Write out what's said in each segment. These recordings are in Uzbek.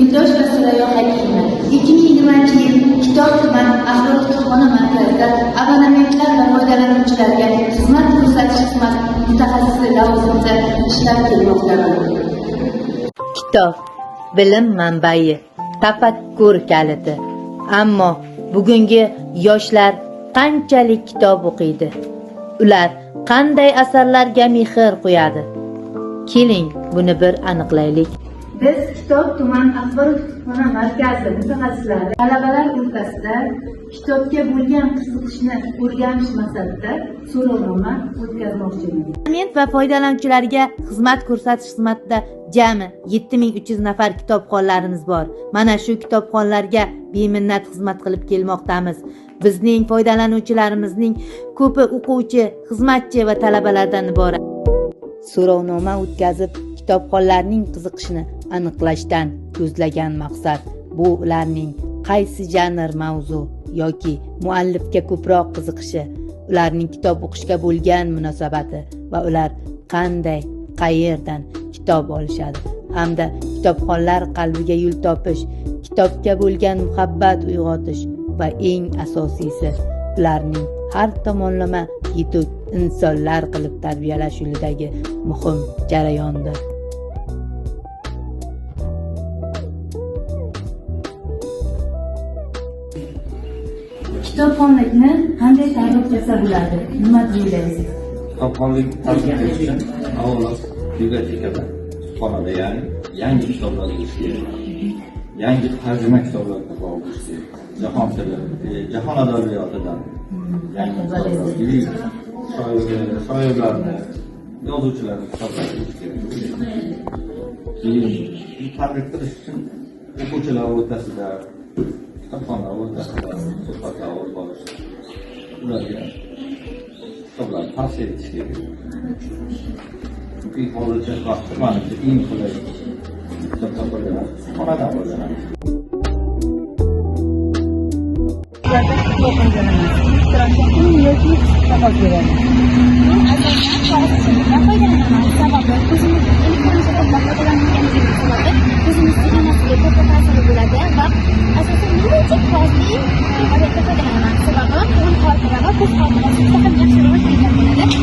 Gultosh va Surayyo Hakimova. 2020-yil Kitob tuman axborot kutubxona markazida abonementlar va foydalanuvchilarga xizmat ko'rsatish xizmati mutaxassisi lavozimida ishlab kelmoqdaman. Kitob bilim manbai, tafakkur kaliti. Ammo bugungi yoshlar qanchalik kitob o'qiydi? Ular qanday asarlarga mehr qo'yadi? Keling, buni bir aniqlaylik. Biz Kitob tuman axborot kutubxona markazi mutaxassislari talabalar o'rtasida kitobga bo'lgan qiziqishni o'rganish maqsadida so'rovnoma o'tkazmoqchimiz. Abonent va foydalanuvchilarga xizmat ko'rsatish xizmatida jami 7300 nafar kitobxonlarimiz bor. Mana shu kitobxonlarga beminnat xizmat qilib kelmoqdamiz. Bizning foydalanuvchilarimizning ko'pi o'quvchi, xizmatchi va talabalardan iborat. So'rovnoma o'tkazib, kitobxonlarning qiziqishini aniqlashdan ko'zlagan maqsad bu ularning qaysi janr, mavzu yoki muallifga ko'proq qiziqishi, ularning kitob o'qishga bo'lgan munosabati va ular qanday, qayerdan kitob olishadi hamda kitobxonlar qalbiga yo'l topish, kitobga bo'lgan muhabbat uyg'otish va eng asosiysi ularning har tomonlama yetuk insonlar qilib tarbiyalash yo'lidagi muhim jarayondir. Kitobxonlikni qanday targ'ib qilsa bo'ladi? Nima deysiz? Kitobxonlik targ'ib qilish uchun avvalo bibliotekada, kutubxonada, ya'ni yangi kitoblar bo'lishi kerak. Yangi tarjima kitoblar ko'proq bo'lishi kerak. Jahon tili, jahon adabiyotidan yangi kitoblar, buyuk shoirlarni, yozuvchilarni kitoblari bo'lishi kerak. Keyin targ'ib qilish uchun o'quvchilar o'rtasida, kitobxonlar o'rtasida suhbatlar olib borish, ularga kitoblarni tavsiya etish kerak. Chunki hozircha vaqtda manimcha eng qulay kitobdan foydalanish kutubxonadan foydalanish. Yoki qog'oz beradi. Men asosan qog'oz usulidan foydalanaman. Sababi ko'zimiz elektron kitobdan foydalanganligimiz sababi ko'zimiz signalasiga katta ta'siri bo'ladi va asosan menimcha qog'ozli odatda foydalanaman. Sababi qo'l xotira va ko'z xotirasi juda ham yaxshi rivojlangan bo'ladi.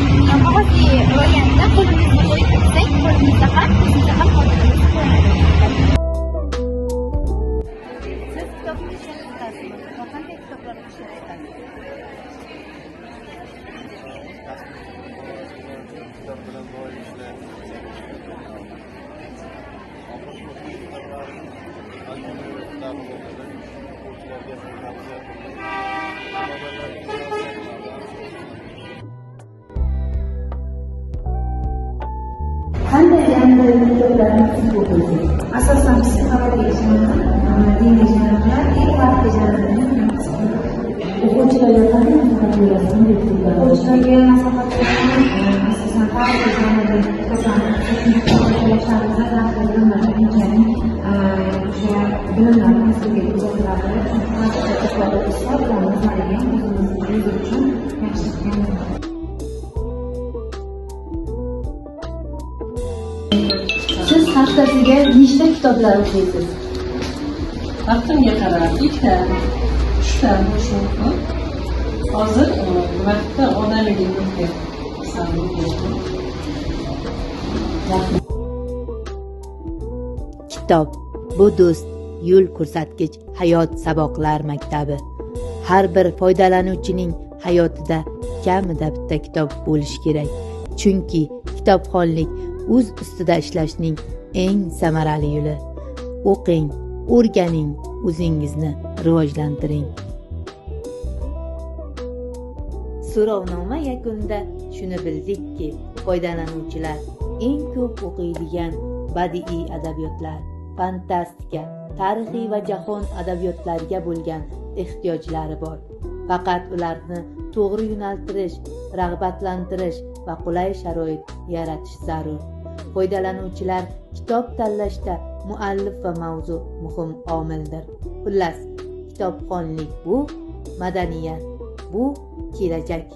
Qog'ozli variantda qo'limizni qo'yib o'qisak, qo'limizda ham, ko'zimizda ham xotiramiz saqlanadi. Siz kitob o'qishga qiziqasizmi va qanday kitoblar o'qishga qiziqasiz? Kitap bilan boyishlar. O'quvchilarga tavsiya qildim. Qanday janrdagi kitoblarni siz o'qiysiz? Asosan psixologik janr, diniy janrlar, tarixi janrni. O'quvchilarga qanday nasihat berasiz? Qanday kitoblar? O'quvchilarga nasihat beraman, asosan tarixi janrdagi kitoblarni o'qishlarimizda tarixi bilimlarni unchalik o'sha bilimlarni inson uzoqlari, chunki tarixda ko'proq o'qisa, ularni o'zlariga ham o'zi uchun yaxshi ekan. Siz haftasiga nechta kitoblar o'qiysiz? Vaqtimga qarab ikkita, uchta bo'lishi mumkin. Hozir vaqtda odamiylikka o'tyapti. Kitob bu do'st, yo'l ko'rsatkich, hayot saboqlar maktabi. Har bir foydalanuvchining hayotida kamida bitta kitob bo'lishi kerak. Chunki kitobxonlik o'z ustida ishlashning eng samarali yo'li. O'qing, o'rganing, o'zingizni rivojlantiring. So'rovnoma yakunida shuni bildikki, foydalanuvchilar eng ko'p o'qiydigan badiiy adabiyotlar, fantastika, tarixiy va jahon adabiyotlariga bo'lgan ehtiyojlari bor. Faqat ularni to'g'ri yo'naltirish, rag'batlantirish va qulay sharoit yaratish zarur. Foydalanuvchilar kitob tanlashda muallif va mavzu muhim omildir. Xullas, kitobxonlik bu madaniyat, bu kelajak.